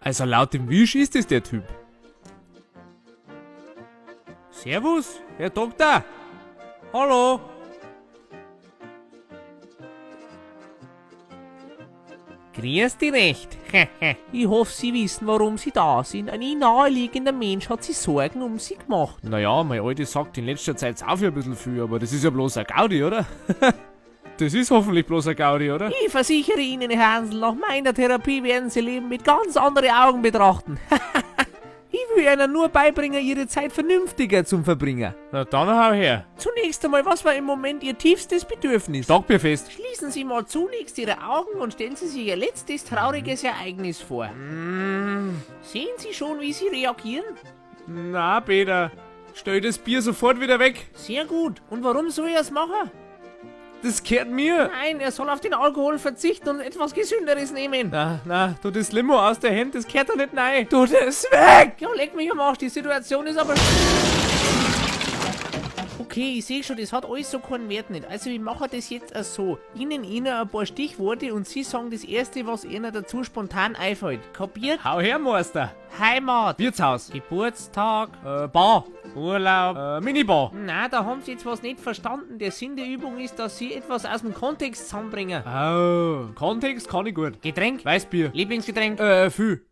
Also laut dem Wisch ist es der Typ. Servus, Herr Doktor. Hallo. Grüß dich recht. Ich hoffe, Sie wissen, warum Sie da sind. Ein Ihnen naheliegender Mensch hat sich Sorgen um Sie gemacht. Naja, meine Alte sagt in letzter Zeit sauf ich ein bisschen viel, aber das ist ja bloß ein Gaudi, oder? Das ist hoffentlich bloß ein Gaudi, oder? Ich versichere Ihnen, Herr Hansl, nach meiner Therapie werden Sie Leben mit ganz anderen Augen betrachten. Ich will Ihnen nur beibringen, Ihre Zeit vernünftiger zu verbringen. Na dann hau her. Zunächst einmal, was war im Moment Ihr tiefstes Bedürfnis? Stockbierfest. Schließen Sie mal zunächst Ihre Augen und stellen Sie sich Ihr letztes trauriges Ereignis vor. Sehen Sie schon, wie Sie reagieren? Na, Peter. Stell das Bier sofort wieder weg. Sehr gut. Und warum soll er es machen? Das gehört mir. Nein, er soll auf den Alkohol verzichten und etwas Gesünderes nehmen. Na, na, tu das Limo aus der Hand, das gehört da nicht rein. Tu das weg! Ja, leck mich am Arsch, die Situation ist aber... Okay, ich sehe schon, das hat alles so keinen Wert nicht. Also ich mache das jetzt auch so. Ihnen ein paar Stichworte und Sie sagen das Erste, was Ihnen dazu spontan einfällt. Kapiert? Hau her, Meister. Heimat. Wirtshaus. Geburtstag. Bar. Urlaub. Minibar. Na, da haben Sie jetzt was nicht verstanden. Der Sinn der Übung ist, dass Sie etwas aus dem Kontext zusammenbringen. Oh, Kontext kann ich gut. Getränk? Weißbier. Lieblingsgetränk? Viel.